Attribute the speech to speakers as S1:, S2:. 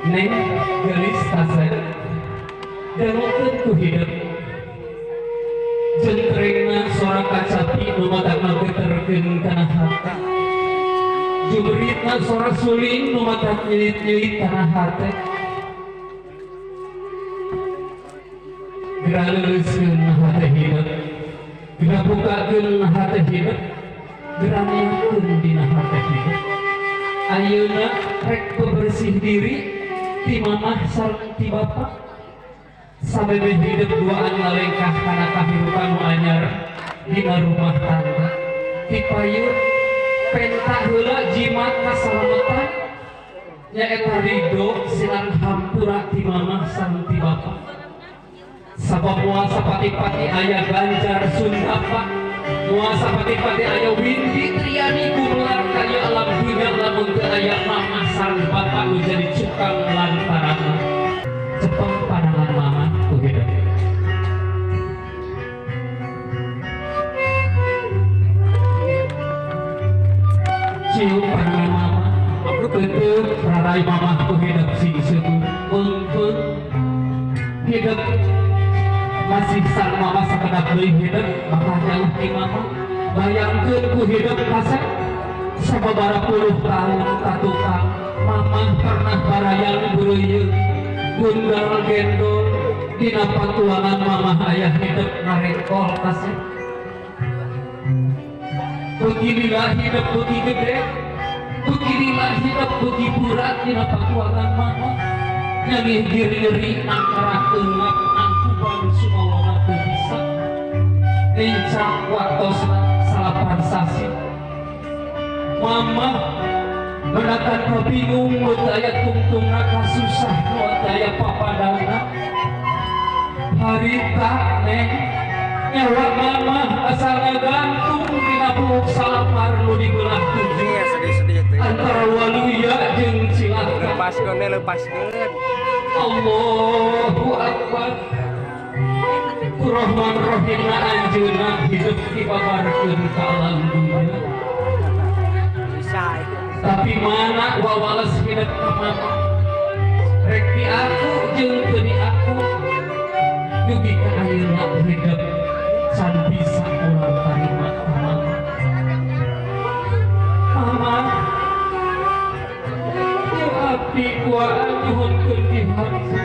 S1: Neng geulis kasep dangukeun ku hidup jentrengna sora kacapi nu matak ngageterkeun kana hate juberitna sora suling nu matak nyelit-nyelit kana hate geura leuleuskeun hate hidup geura bukakeun hate hidup geura niatkeun dina hate hidup ayeuna rek bebersih diri ti mamah sareng ti bapa samemeh hidup duaan ngalengkah kana kahirupan nu anyar dina rumah tangga dipayun penta heula jimat kasalametan nyaeta ridho silang hampura ti mamah sareng ti bapa sabab moal sapati-pati aya Ganjar Sundapa moal sapati-pati aya Windy Triani gumelar kaya alam dunya lamun teu aya mamah sareng bapa nu jadi cukang lantaranna cepeng panangan mama ku hidup. Cium panangan mama tetep rarai mama ku hidup sing sepuh untuk hidup masih sang mama sakedap deui hidup maka jauh ti mama bayangkeun ku hidup kasep sababaraha puluh tahun katukang mama pernah barayang beureuyeuh gundal gendol dina patuangan mama ayah hidup ngarengkol kasep beginilah hidup beuki gede beginilah hidup beuki berat dina patuangan mama nyangih diri nangkara keungap nangkuban sumawana teu bisa nincak waktosna salapan sasi mama mendakan kabingung nu teu aya tungtungna kasusah nu teu aya papadana harita neng nyawa mama asal ngagantung dina buuk salamar nu dibelah tujuh antara waluya jeung cilaka
S2: lepaskeun lepaskeun
S1: Allahu Akbar Rahman Rahimna anjeunna hidup dibabarkeun ka alam dunya tapi mana wawales hidup ka mama rek di aku jeung teu di aku dugi ka ayeuna hidup can bisa urang tarima ka mama. Mama ieu abdi kuat nyuhunkeun di hati